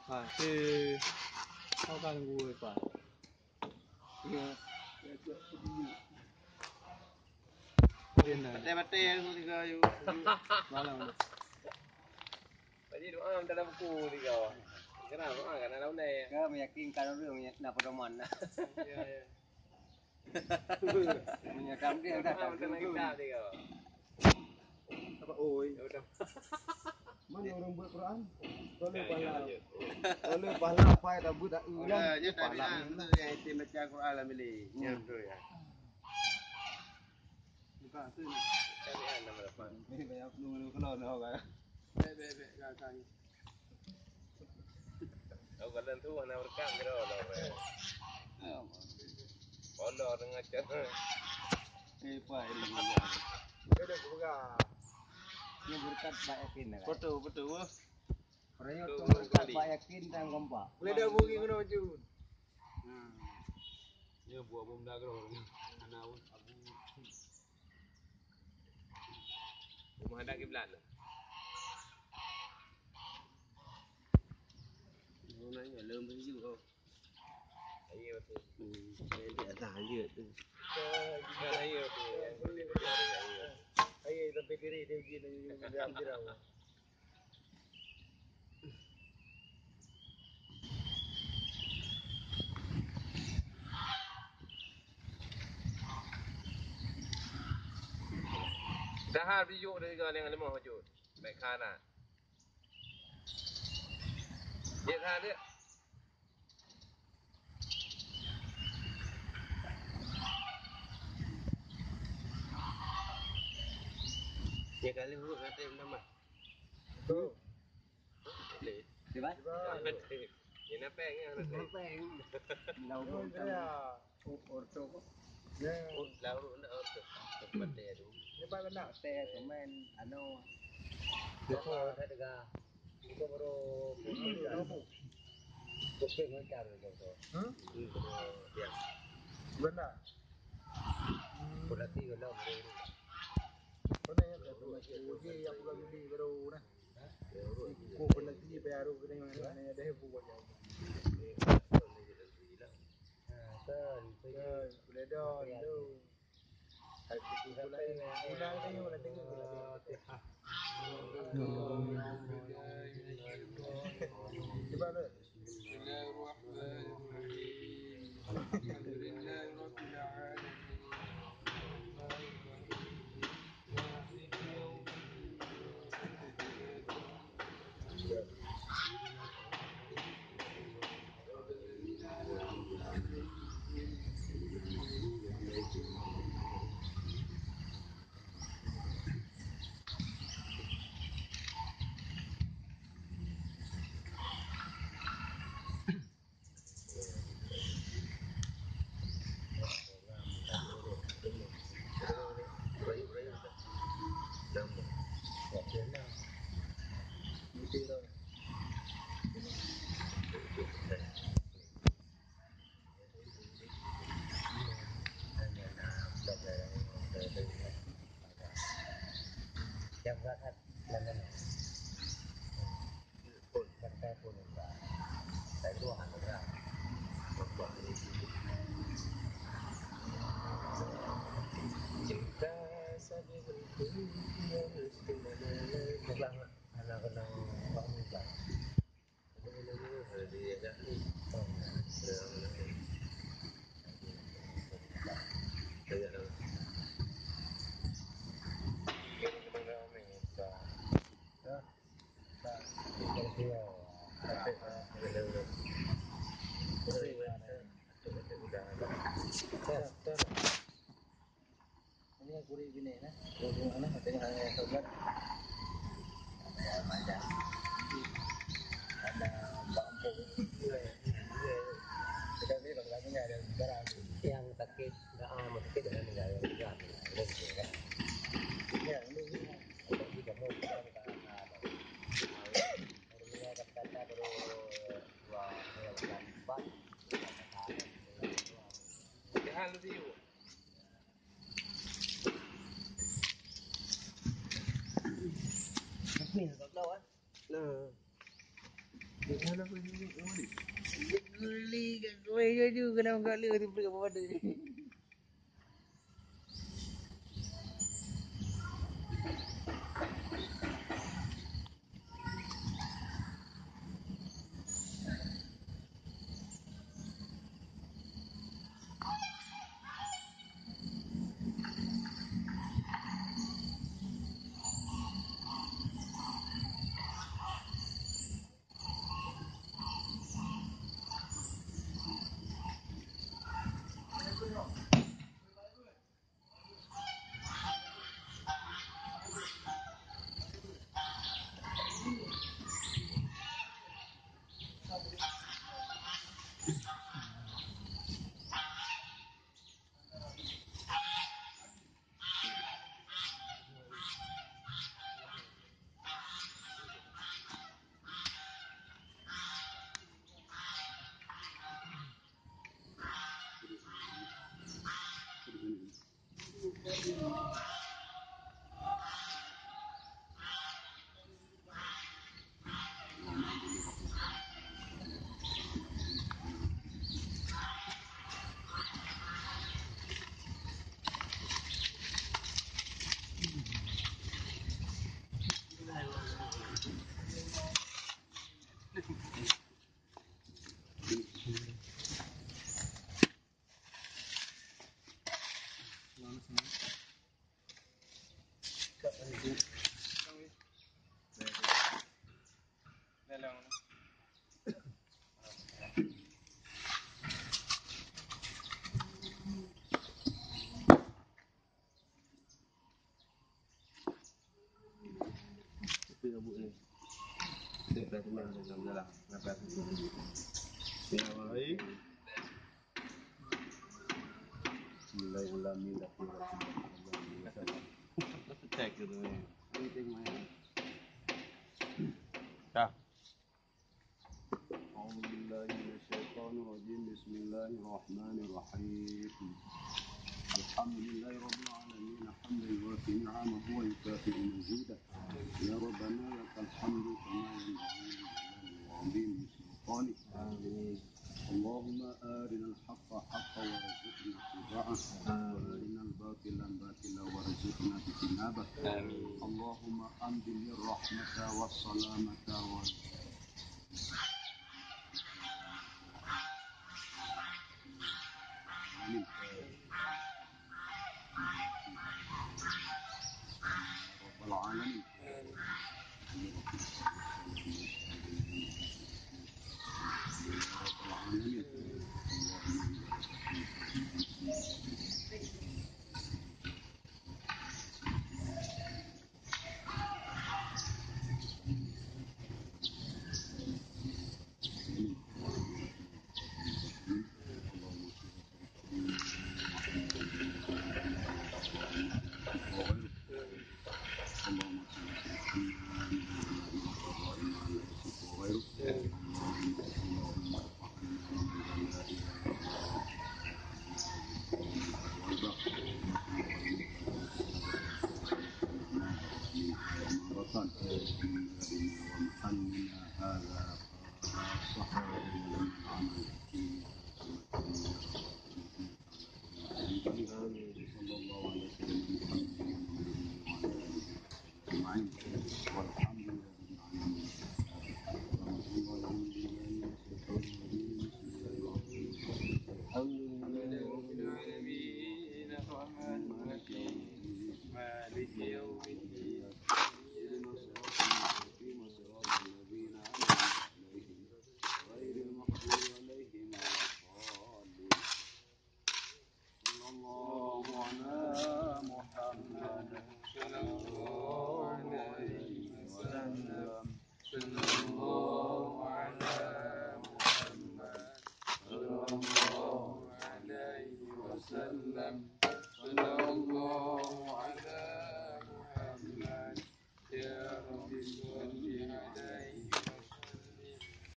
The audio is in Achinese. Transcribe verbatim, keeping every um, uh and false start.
Ha, si, kau kan gue, Pak. Ya. Batèe-batèe aku tiga yu. Malam tu. Tadi doa dalam buku tiga. Kenapa? Ah, karena lawan dia. Kau meyakinkan orang na pedoman. Ya, ya. Menyadam dia dah tak dulu. Apa oi? Ya udah. Mana orang buat Quran? Kalau pahala. Kalau pahala apa yang tak buat tak ulang. Ya, ya, tak pahala. Yang itu baca Quran lah milih. Ya, betul ya. Buka tu. Cari nama dapat. Ni banyak penuh kalau nak orang. Baik, baik, baik. Dah tanya. Aku kadang tu hana rekam kira lah. Polo tengah cak. Eh, apa ini? Dia dah buka. Ni berkat Pak Yakin dah. Betul, betul. Orang tu berkat Pak Yakin dan kompak. Boleh dah bunyi kena baju. Hmm. Ni buat bom dah kira. Anak pun. Menghadap kiblat tu. Orang nanya lem baju kau. Ayo tu. Hmm, saya di atas aja tu. Bukan ayo tu. Ayo sampai diri dia uji dia ambil. Dahar bijok dari gana yang lemah bijok. Baik khana. Dia khana dia. Dia kali huruf nanti nama. Tu. Boleh. Diban? Diban. Ini peng ya. Diban peng. Lau. Oh, ya. Oh, orto ko. Ya. Oh, lau nak orto. Tempat dia tu. Diban nak. Teh semen, anu. Apa? Saya dengar. Itu baru. Kopi macam tu. Hmm? Itu baru dia. Benar. Berarti kalau baru. Mana ya? Uji yang bukan beli baru nah. Kok pernah tinggi bayar tu kena yang mana ada buat yang. Kan, boleh dah tu. Hai, kita lagi. Ulang ni, ulang tengok, ulang tengok. Cuba tu. بسم الله الرحمن الرحيم. الحمد لله رب العالمين. الرحمن الرحيم. مالك يوم الدين. Yang berangkat mana? Pun, kan saya pun enggak. Saya dua anak orang. Buat ini. Cinta saja berhenti, harus kemana lagi? Anak orang bangun. Ini yang kurik bini nah. Kurik mana? Tengah hanya sobat. Ada macam. Ada bangkong. Kita beli kalau katanya ada barang. Yang sakit, dah ah, sakit dah meninggal. Ya, ini. Jadi kamu bilang kata-kata. Baru kata-kata baru dua, dua, empat. Jangan lupa. Nah. Dah. أعوذ بالله من الشيطان الرجيم. بسم الله الرحمن الرحيم. الحمد لله رب العالمين، حمدا يوافي نعمه ويكافئ مزيده. يا ربنا لك الحمد كما ينبغي لجلال وعظيم سلطانك. آمين. اللهم أرنا الحق حقا وارزقنا اتباعه، وأرنا الباطل باطلا وارزقنا اجتنابه. آمين. اللهم أنزل الرحمة والسلامة وال- آمين. رب العالمين. الحمد لله رب العالمين، الرحمن الرحيم، مالك يوم الدين. اهدنا الصراط المستقيم، صراط الذين أنعمت عليهم، غير المغضوب عليهم ولا الضالين. صلى الله على محمد. صلى الله عليه وسلم. صلى الله على محمد. صلى الله عليه وسلم.